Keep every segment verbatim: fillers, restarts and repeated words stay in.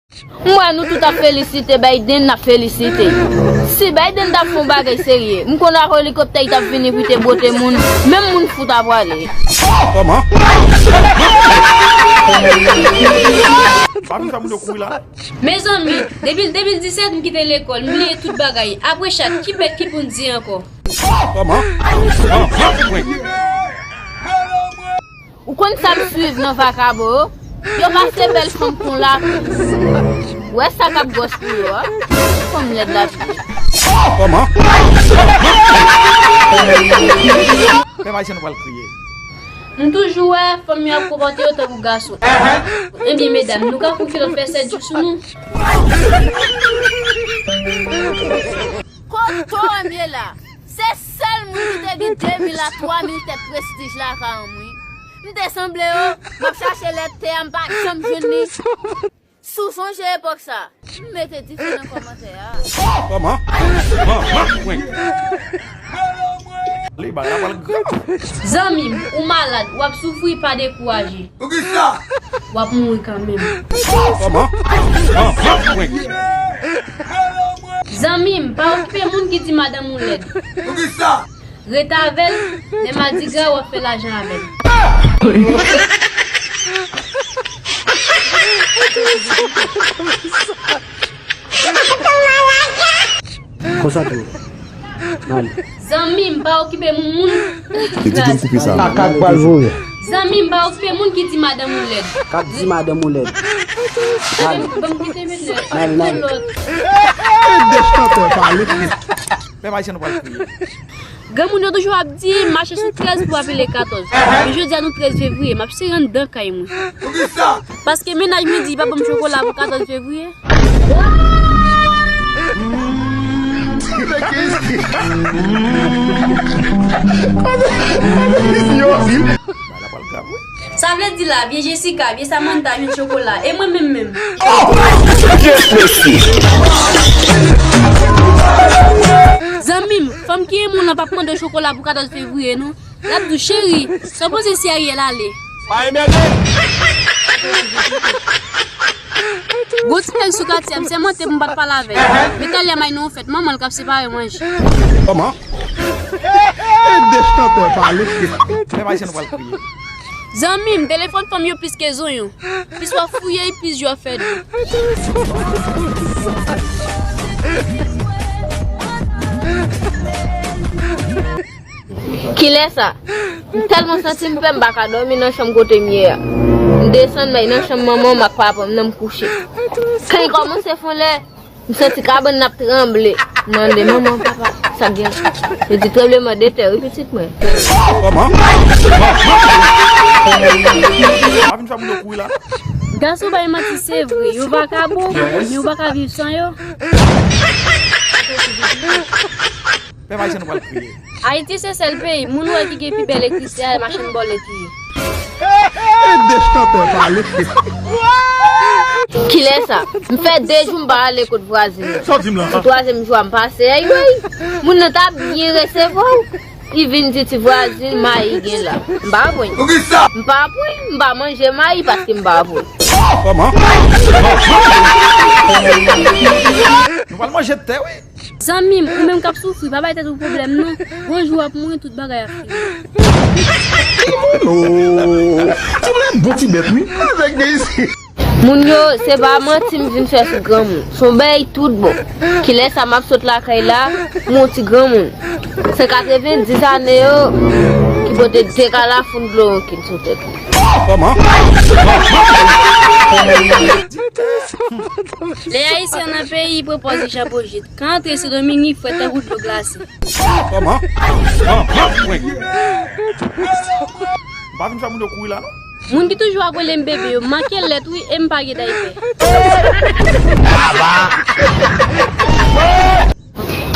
M wè nou tout ap felisite Biden, n ap felisite. Si Biden t ap fè yon bagay serye, m konn ak elikoptè li t ap vini pou te bwote moun, menm moun fou ta pwale. Kòman? Pa vin fè moun yo kouri la. Mezanmi, depi de mil disèt m kite lekòl, m bliye tout bagay. Apre chat, ki bèt ki pou n di ankò? Kòman? Ou konn sa m swiv nan vakabon yo? Yo pase bèl fanm kon lakou. Wè sa k ap gwòs pou yo a. Fanm lèd la pye. Kòman? Pèp ayisyen nou pral kriye. M toujou wè fanm yo ap konpòte yo tankou gason. Ebyen medam, nou ka fout kilòt fè sèt jou sou nou. Kote w ye la? Se sèl moun ki te gen de mil a twa mil tèt prestij lakay an m wi. M te sanble yo, m ap chache lèt tè a, m pa janm jwenn li. Si w sonje epòk sa, m mete dife nan kòmantè a. Kòman? Li bagay la pral grav. Zanmi m, ou malad, w ap soufri, pa dekouraje. Poukisa? W ap mouri kanmenm. Kòman? Zanmi m, pa okipe moun ki di madanm ou lèd. Poukisa? Ret avè l, lè madigra w ap fè lajan avè l. Konsantre w. Zanmi m, pa okipe moun. Li di pou m koupe sa. Kaka k pral voye. Zanmi m, pa okipe moun ki di madanm ou lèd. K ap di madanm ou lèd. Ban m kite met lè. Nale, nale. Lòt. Dechante pale. Pèp ayisyen nou pral kriye. Granmoun yo toujou ap di mache sou trèz pou apele katòz. Men jodi a nou trèz fevriye, m ap sere anndan kay mwen. Paske mennaj mwen di li pa ban m chokola pou katòz fevriye. Sa vle di la, vye Jessica, vye Samantha jwenn chokola, e mwen menm menm? Zanmi m, fanm ki renmen w lan p ap mande w chokola pou katòz fevriye non. L ap di w, cheri, sa w panse si Ariel ale? Pa enmède! Gon ti nèg sou katye a, m sèmante pou m pa t pale avè l. Men talè m al nan yon fèt, manman l k ap separe manje. Kòman? Dechante pale. Pèp ayisyen nou pral kriye. Zanmi m, telefòn fanm yo plis ke zonyon. Plis w ap fouye, plis je w ap fè dlo. Kilè sa? M tèlman santi m pè, m pa ka dòmi nan chanm kote m ye a. M desann bay nan chanm manman m ak papa m nan, m kouche. Kan li kòmanse fon lè, m santi kabann nan ap tranble. M mande manman, papa, sa k gen? Yo di tranbleman de tè wi pitit mwen. Kòman? Pa vin fè moun yo kouri la. Gason bay manti, se vre, yo vakabon, men ou pa ka viv san yo. Pèp ayisyen nou pral kriye. Ayiti se sèl peyi moun wè ki gen pi bèl ekriti a, machann bòlèt li ye. Kilè sa? M fè de jou m pa ale kot vwazin nan. Sa w di m la? Sou twazyèm jou a m pase, ay, ay. Moun nan ta byen resevwa w. Li vin di ti vwazin mayi gen la. M pa pran. Poukisa? M pa pran, m pa manje mayi paske m pa pran. Kòman? Nou pral manje tè wi. Zanmi m, ou menm k ap soufri, pa bay tèt ou pwoblèm non. Gon jou w ap mouri, tout bagay ap fini. Ti moun, oh. Ti moun, bon ti bèt wi. Avèk de isi. Moun yo, se pa manti m vin fè sou granmoun. Se yon bèy tout bon. Kilè sa m ap sot lakay la, m yon ti granmoun. Se katrevenndis ane yo ki pote de kalafoun klowokil sou tèt li. Kòman? Lè ayisyen nan peyi, pran pòz li Jan Pojit. Kan antre Sendomeng, li frèt tankou dlo glase. Kòman? M pa vin fè moun yo kouri la non. Moun ki toujou ap rele m bebe yo, m manke lèt wi e m pa gen daypè.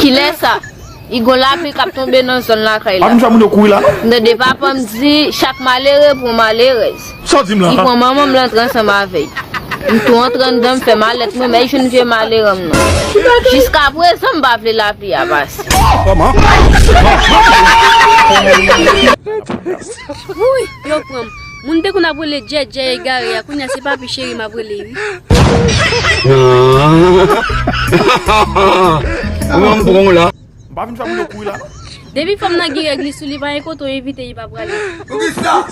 Kilè sa? Li gon lapli k ap tonbe nan zòn lakay la. Pa vin fè moun yo kouri la non. M tande papa m di chak malere pran malerèz. Sa w di m la? Li pran manman m, l antre ansanm avè l. M tou antre anndan, m fè malèt mwen, men jwenn vye malere m nan. Jiskaprezan, m pa vle lapli a pase. Kòman? Wouy, yo pran m. Moun te konn ap rele Djèdjè egare a, kounye a se papi cheri m ap rele wi. Ou wè m pran w la. M pa vin fè moun yo kouri la, non. Depi fanm nan gen règ li sou li, pa gen kote w envite li pa prale. Poukisa?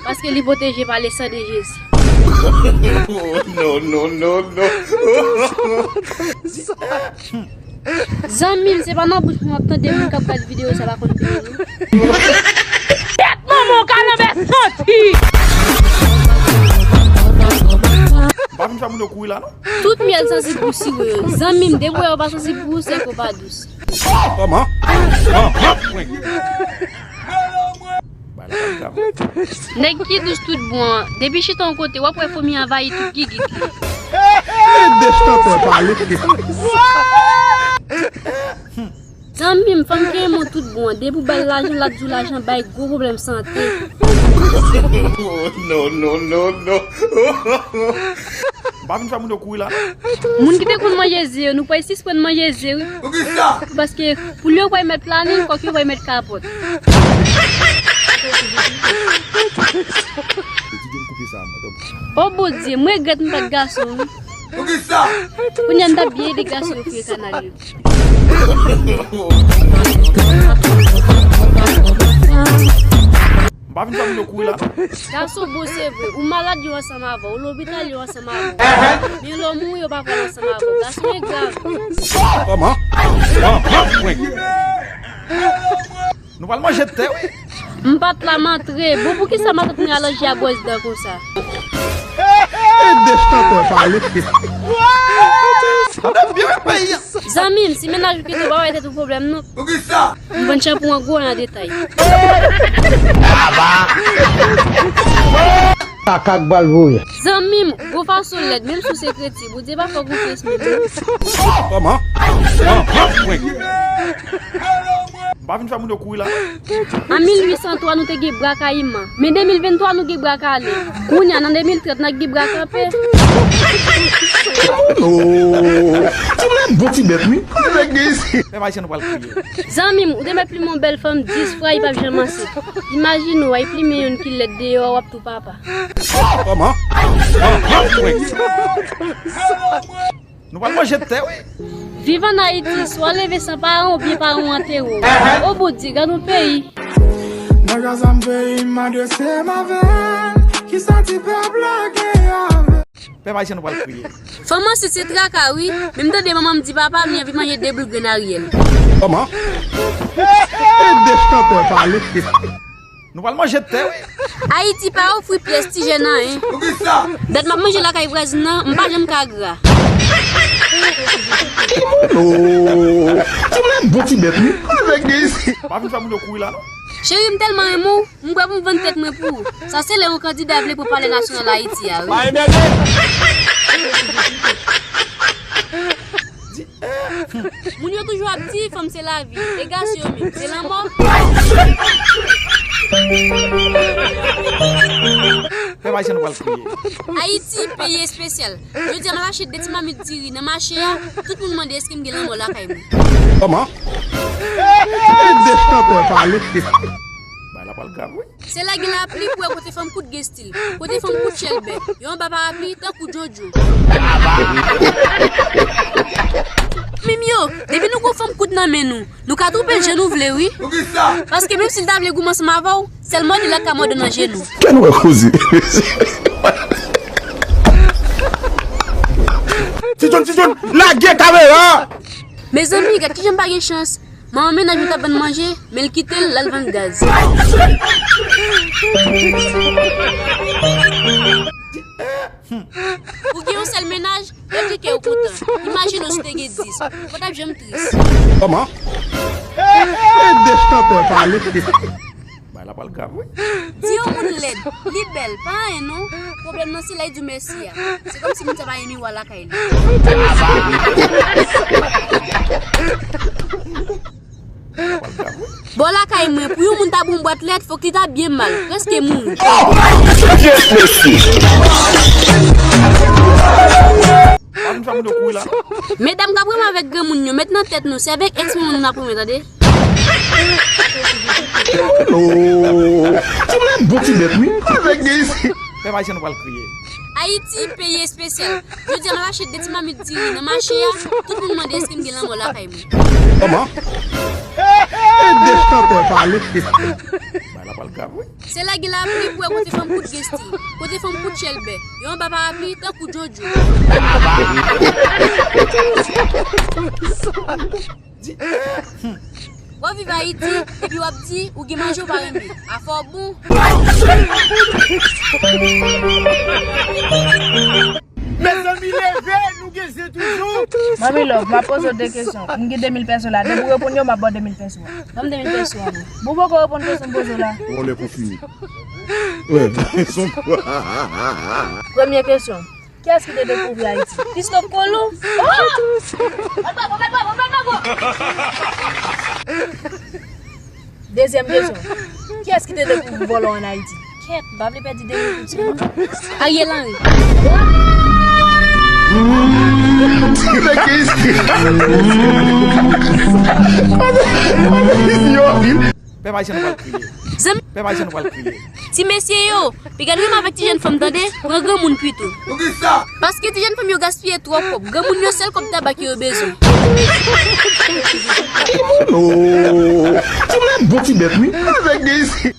Paske li pwoteje pa le san de Jezi. Non, non, non, non. Zanmi m, se pa nan bouch mwen w ap tande moun k ap gade videyo sa pa konn peyi nou. Tèt manman w kalanbè santi! M pa vin fè moun yo kouri la, non. Tout myèl sansib pou siwo yo. Zanmi m, depi w wè yo pa sansib pou ou, se ke w pa dous. Kòman? Kòman? Bagay la pa grav. Nèg ki dous tout bon an, depi chita yon kote, w ap wè fomi anvayi tout gigit li. Deschanteur pale. Zanmi m, fanm ki renmen w tout bon an, depi w ba l lajan, l ap di w lajan bay gwo pwoblèm sante. Non, non, non, non. M pa vin fè moun yo kouri la, non. Moun ki te konn manje ze yo, nou pral sispann manje ze, wi. Poukisa? Paske poul yo pral met planin, kòk yo pral met kapòt. Etidye m koupe sa a, mwen, tanpri. O Bondye, m regrèt m pa t gason, wi. Poukisa? Kounye a m t ap byen ede gason yo fouye kanal yo. M pa vin fè moun yo kouri la, non. Gason bon se vre, ou malad yo ansanm avè w, ou lopital yo ansanm avè w. Men lè w mouri yo pa pral ansanm avè w. Gason engra vre. Kòman? Kòman? Nou pral manje tè, wi. M pa t la m antre. Bon, poukisa matant mwen al anje a bwòs dan konsa? Deschanteur pale. Tande byen, wi, peyi a. Zanmi m, si mennaj ou kite w, pa bay tèt ou pwoblèm, non. Poukisa? M vann chanpou an gwo nan detay. Kaka k bal voye. Zanmi m, gwo fason lèd, menm si w se kretyen, Bondye pa fè w konfyans menm, non. Kòman? Kòman? M pa vin fè moun yo kouri la. An mil uit san twa, nou te gen bra kayiman. Men de mil venntwa, nou gen bra kale. Kounye a, nan de mil trant, n ap gen bra kanpe. Oh, ti moun bon ti bèt, wi. Nèg gen isi. Pèp ayisyen nou pral kriye. Zanmi m, ou te mèt plimen yon bèl fanm dis fwa, li p ap janm ansent. Imajine w, w al plimen youn ki lèd deyò a, w ap tou papa. Kòman? Kòman? Nou pral manje tè, wi. Viv ann Ayiti, swa w leve san paran w oubyen paran w antere w. O Bondye, gad yon peyi. Nèg a sa m peyi m adrese m avè l. Kisa ti pèp la gen avè l? Pèp ayisyen nou pral kriye. Fanm ansent se traka, wi. Men m tande manman m di papa m li anvi manje de boul grenn Ariel. Kòman? Deschanteur pale. Nou pral manje tè, wi. Ayiti pa ofri pyès ti jèn anyen. Poukisa? Dat m ap manje lakay vwazin nan, m pa janm ka gra. Oh, ti moun bon ti bèt, wi. Nèg gen isi. Pa vin fè moun yo kouri la, non. Cheri, m tèlman renmen w, m prè pou m vann tèt mwen pou ou. Sa se lè yon kandida vle pran palè nasyonal Ayiti a, wi. Moun yo toujou ap di, fanm se lavi. E gason yo menm, se lanmò. Pèp ayisyen nou pral kriye. Ayiti, peyi espesyal. Jodi a, m al achte de ti mamit diri nan mache a, tout moun mande èske m gen lanmò lakay mwen. Kòman? Deschanteur pale. Bagay la pral grav, wi. Se lè gen lapli pou w wè kote fanm kout gen estil. Kote fanm kout chèlbè. Yo anba parapli tankou Jojo. Zanmi m yo, depi nou gon fanm kout nan men nou, nou ka twonpe l jan nou vle, wi. Paske menm si l ta vle goumen ansanm avè w, sèl mòde l la k ka mòde w nan jenou. Kè nou wè koze. Ti John, Ti John, lage kamera! Mezanmi, gad kijan m pa gen chans. Manman mennaj mwen t ap vann manje, men l kite l, l al vann gaz. Ou gen yon sèl mennaj, epi kè w kontan. Imajine w si w te gen dis. Ou pa t ap janm tris. Kòman? Deschanteur pale. Bagay la pral grav, wi. Di yon moun lèd, li bèl, pa anyen non. Pwoblèm nan se lè l di w mèsi a. Se kòmsi moun sa pa gen miwa lakay li. Bò lakay mwen, pou yon moun ta ba w yon bwat lèt, fòk li ta byen mal, prèske mouri. Mesye. Pa vin fè moun yo kouri la. Medam k ap renmen avèk granmoun yo, met nan tèt nou, se avèk èks manman nou n ap renmen, tande. Oh, ti moun bon ti bèt, wi. Avèk gen isi. Pèp ayisyen nou pral kriye. Ayiti, peyi espesyal. Jodi a, m ap achte de ti mamit diri nan mache a, tout moun mande èske m gen lanmò lakay mwen. Kòman? E de chantè pale. Bagay la pral grav, wi. Se la gen lapli pou wè kote fanm kout gen stil, kote fanm kout chèlbè. Yo anba parapli tankou Jojo. W ap viv Ayiti, epi w ap di ou gen manje ou pa renmen. Afè w bon. Mezanmi, leve, nou gen zen toujou. Manmi Love, m ap poze w de kesyon. M gen de mil pèso la. Depi w reponn yo, m ap ba w de mil pèso a. Ban m de mil pèso a, non. Bon, ou poko reponn kesyon m poze w la. Yon lè pou fini. Wi, son. Premye kesyon. Kiyès ki te dekouvri Ayiti? Christophe Colomb? Oh! Dezyèm kesyon. Kiyès ki te dekouvri vòlò ann Ayiti? Kèt, m pa vle pèdi de minit sèlman. Ariel Henry. Pèp ayisyen nou pral kriye. Zanmi, pèp ayisyen nou pral kriye. Ti mesye yo, piga n renmen avèk ti jèn fanm tande, pran granmoun pito. Poukisa? Paske ti jèn fanm yo gaspiye twòp kòb. Granmoun yo sèl kòb tabak yo bezwen. Oh, ti moun bon ti bèt, wi. Avèk de isi.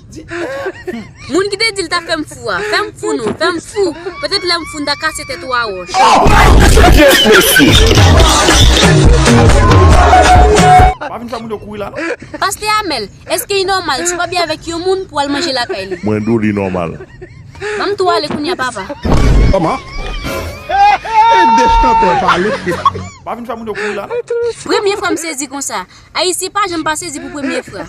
Moun ki te di l t ap fè m fou a, fè m fou non, fè m fou. Petèt lè m fou, m ta kase tèt ou a wòch. Yes, mesye. Pa vin fè moun yo kouri la, non. Pastè Amèl, èske li nòmal si w pa byen avèk yon moun pou w al manje lakay li? Mwen di w li nòmal. Ban m tou ale kounye a, papa. Kòman? E de chantè pale. Pa vin fè moun yo kouri la, non. Premye fwa m sezi konsa. Ayisyen pa janm pa sezi pou premye fwa.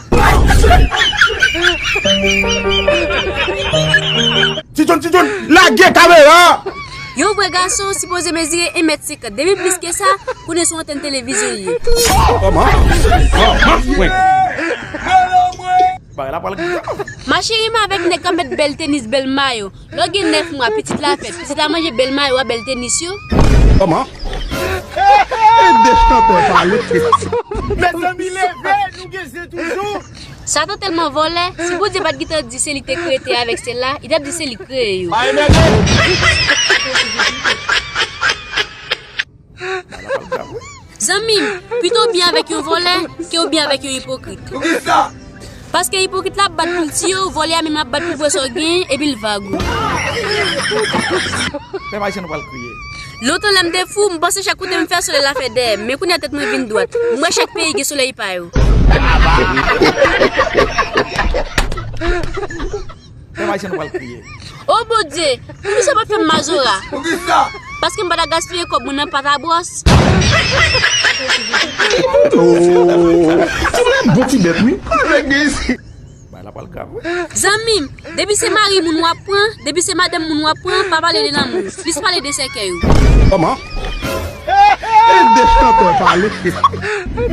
Ti John, Ti John, lage kamera! Yon vrè gason sipoze mezire en mèt senkant. Depi plis ke sa, konnen se yon antèn televizyon li ye. Kòman? Kòman? Bagay la pral grav. Ma cheri, m avèk nèg k ap met bèl tenis, bèl mayo. Lè w gen nèf mwa, pitit la fèt. Pitit la manje bèl mayo a, bèl tenis yo. Kòman? E de chantè pale. Mezanmi, leve, nou gen zen toujou. Satan tèlman vòlè, si Bondye pa t gentan di se li te kreye tè avèk syèl la, li t ap di se li k kreye yo. Zanmi m, pito w byen avèk yon vòlè ke w byen avèk yon ipokrit. Poukisa? Paske ipokrit la ap bat pou l tiye w, vòlè a menm ap bat pou l pran sa w genyen, epi l vag ou. Pèp ayisyen nou pral kriye. Lontan lè m te fou, m panse chak koute m fè solèy la fè dèyè m, men kounye a tèt mwen vin dwat. M wè chak peyi gen solèy pa yo. Pèp ayisyen nou pral kriye. O Bondye, poukisa w pa t fè m mazora? Poukisa? Paske m pa ta gaspiye kòb mwen nan pat a bwòs. Oh, ti moun bon ti bèt, wi. Avèk de isi. Bagay la pral grav, wi. Zanmi m, depi se mari moun w ap pran, depi se madanm moun w ap pran, pa pale de lanmou. Plis pale de sèkèy ou. Kòman? E de chantè pale.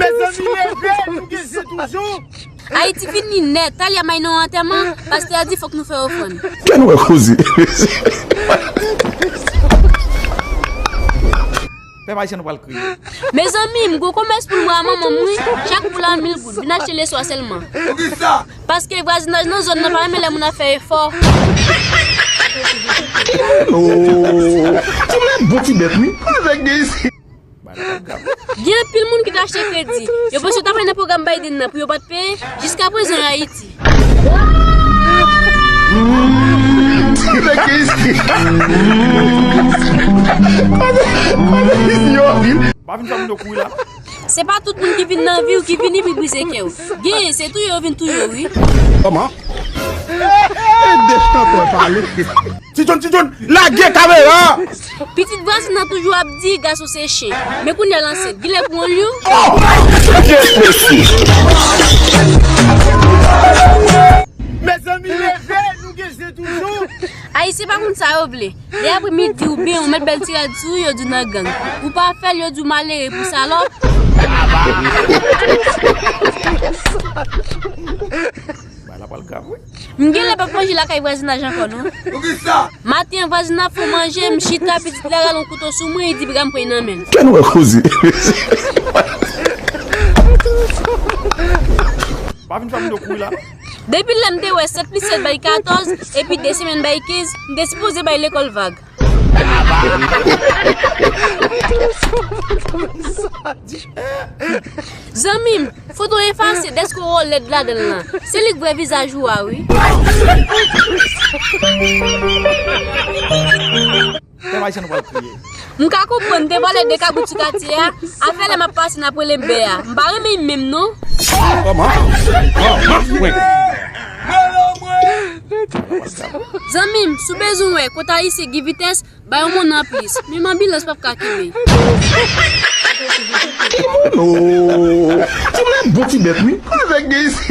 Mezanmi, leve, nou gen zen toujou. Ayiti fini nèt. Talè a m al nan yon antèman, pastè a di fòk nou fè ofrann. Fè nou wè koze. Pèp ayisyen nou pral kriye. Mezanmi, m gwo komès pou l mwen a manman m, wi. Chak pou la mil goud. Vin achte leswa sèlman. Poukisa? Paske vwazinaj nan zòn nan pa renmen lè moun ap fè efò. Oh, ti moun bon ti bèt, wi. Avèk de isi. Gen anpil moun ki t achte kredi. Yo panse yo t ap nan pwogram Biden nan pou yo pa t peye. Jiskaprezan, Ayiti. Pa vin fè moun yo kouri la. Se pa tout moun ki vin nan vi w ki vini pou brize kè w. Genyen, se touye yo vin touye w, wi. Kòman? E de chantè pale. Ti John, Ti John, lage kamera! Pitit vwazin nan toujou ap di gason se chen. Men kounye a l ansent. Gilè pou yon lyon. Oh! Yes, mesye! Mezanmi, leve, nou gen zen toujou. Ayisyen pa konn sa yo vle. Lè apremidi oubyen ou met bèl ti rad sou ou, yo di w nan gang. Ou pa fè l, yo di w malere pou salòp. Bagay la pral grav, wi. M genlè p ap manje lakay vwazinaj ankò, non. Poukisa? Maten an, vwazin nan ap fè manje, m chita, pitit la rale yon kouto sou mwen, li di piga m pran nan men l. Kè nou wè koze. Pa vin fè moun yo kouri la, non. Depi lè m te wè sèt plis sèt bay katòz, epi de semèn bay kenz, m te sipoze bay lekòl vag. Zanmi m, foto efase dèske w wè w lèd ladan l lan. Se li k vre vizaj ou a, wi. Pèp Ayisyen, nou pral kriye. M ka konprann, te pale de kabrit sou katye a. Afè lè m ap pase n ap rele bè a. M pa renmen l menm non. Kòman? Kòman? Zanmi m, si w bezwen wè kote Ayisyen gen vitès, bay yon moun anplis. Menm anbilans p ap ka kenbe. Kimono! Ti moun bon ti bèt, wi. Nèg gen isi.